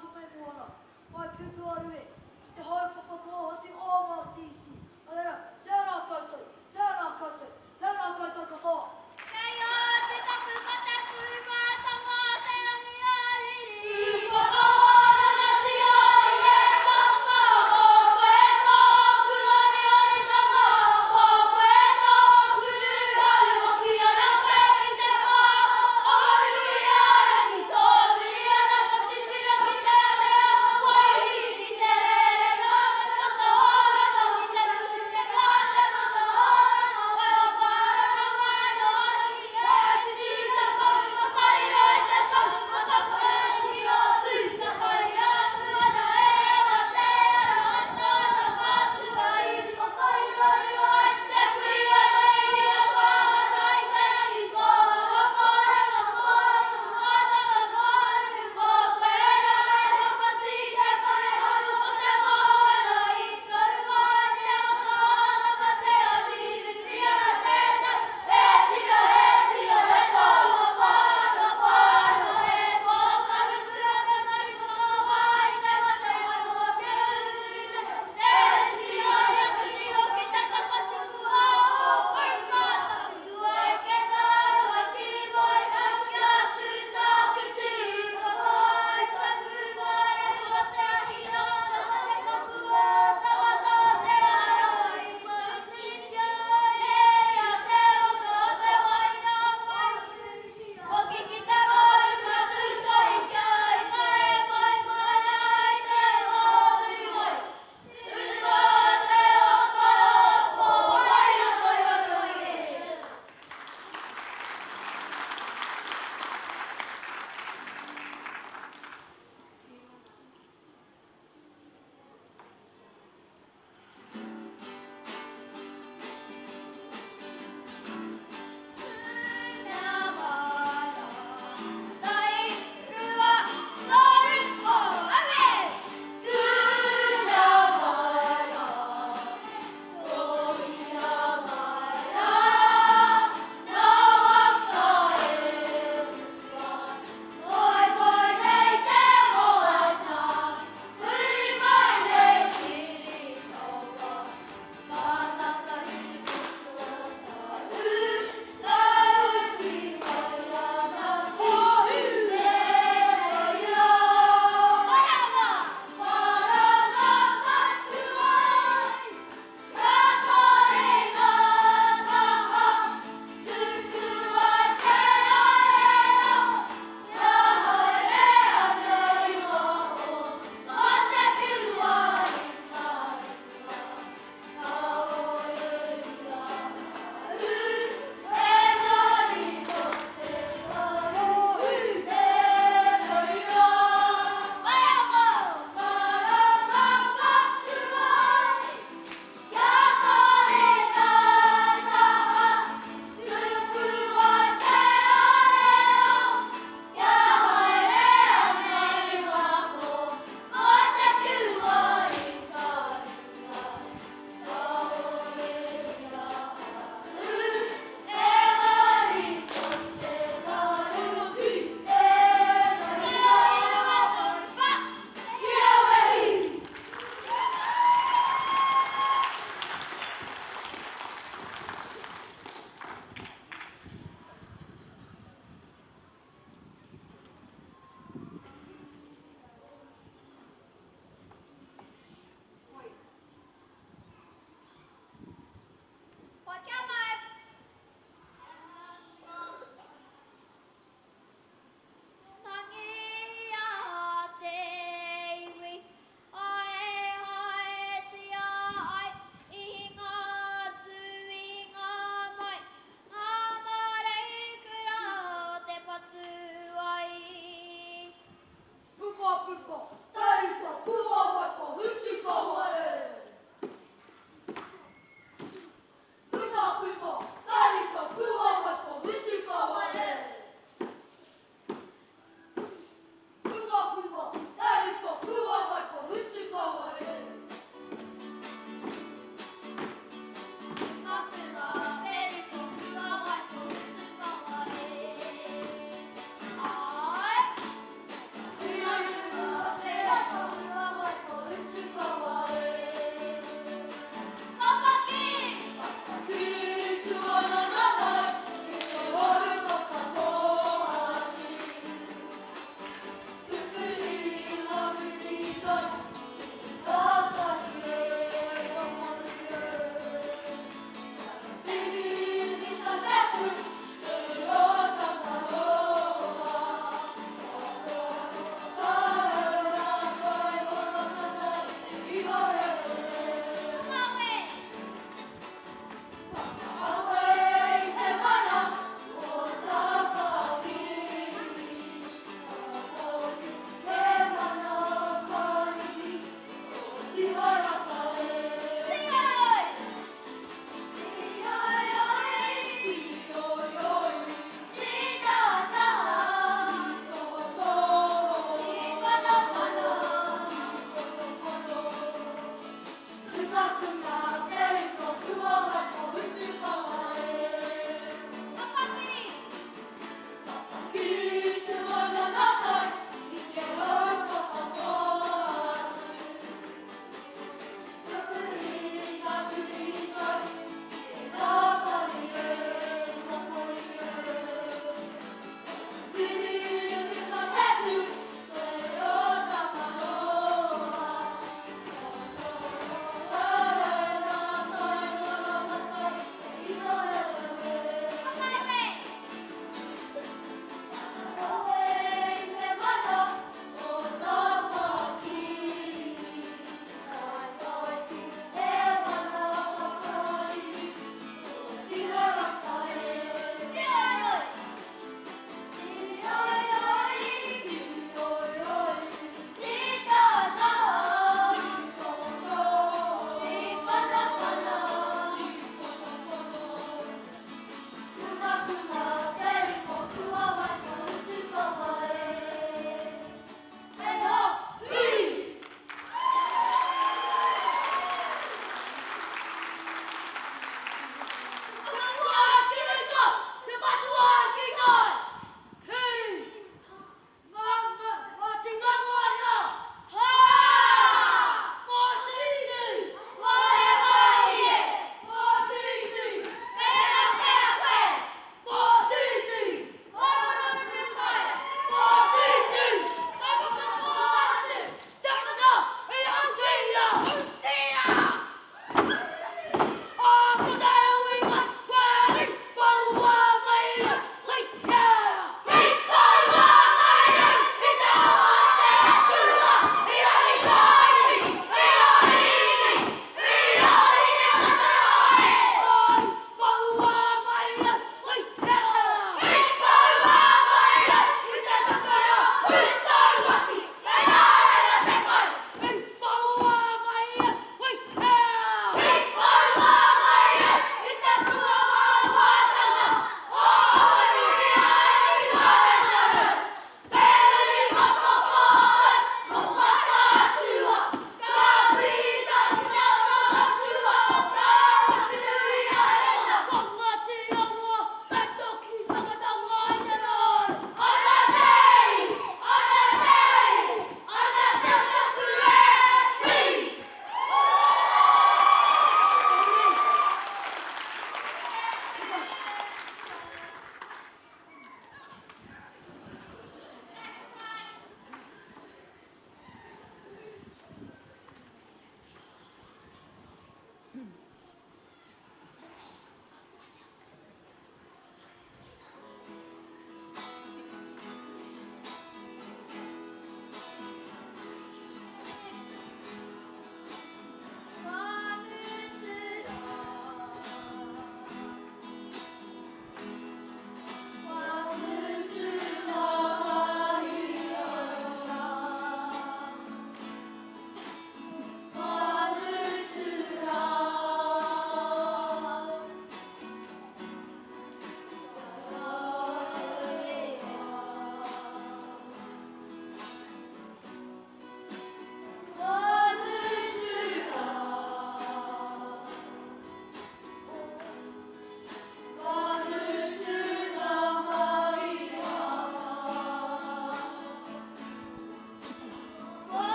Tumei Moana, mai Piupiuaruhe, ki te haepapa kōhatu o Mātītī. Nā reira, tēnā koutou, tēnā koutou, tēnā koutou katoa. Kei a te tapu ko te pūmātanga o te rangi a Riri. I whakawaranatia i e tanga, ko koe tōku orioritanga, ko koe tōku ruruhau, hoki ana koe ki te pā o Ruiarangi, tō muri ana ka titiro ki te area o Waihi, ki te rerenga o te whakawarana.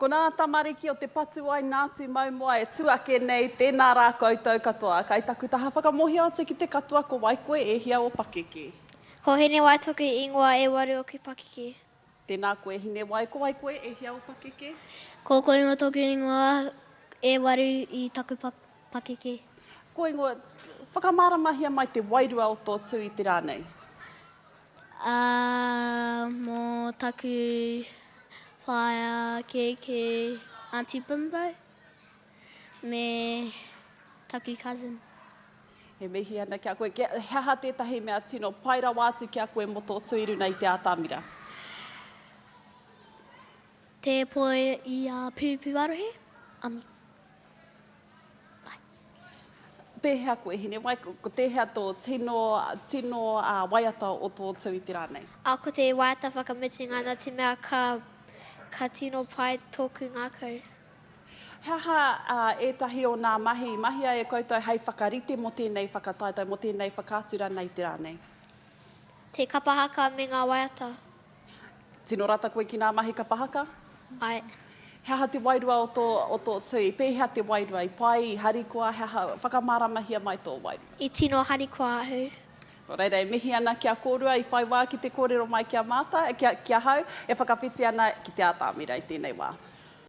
Ko nā tamariki o Te Patuwai Ngāti Maumoa e tū ake nei, tēnā rā koutou katoa. Kai taku taha whakamohio atu ki te katoa ko wai koe e hia o pakeke. Ko Hinewai toku ingoa e waru oku pakeke. Tēnā koe Hinewai, ko wai koe e hia o pakeke. Ko Koingo toku ingoa e waru i taku pakeke. Koingo, whakamāramahia mai te wairua o tō tū i te rā nei. Ā, mō taku whaea kēkē Aunty Bimbo me taku cousin. E mihi ana ki a koe. He aha tētahi mea tino pai rawa atu ki a koe mō tō tū i runa i te atamira? Te poi i a Pūpūarohe, um. Pēhea koe Hinewai, ko tēhea tō tino, tino waiata o tō tū i te rā nei? A ko te waiata whakamutunga nā te mea ka, ka tino pai tōku ngākau. He aha ētahi o nā mahi i mahia e koutou hei whakarite mō tēnei whakataetae, mō tēnei whakaaturanga i te rā nei? Te kapa haka me ngā waiata. Tino rata koe ki nā mahi kapa haka? Ae. He aha te wairua o tō, o tō tū? I pēhea te wairua? I pai, i harikoa, he aha, whakamāramahia mai tō wairua. I tino harikoa ahau. Nō reira, e mihi ana ki a kōrua i whai wā ki te kōrero mai ki a mātou, ki a, ki ahau, e whakawhiti ana ki te ātamira i tēnei wā.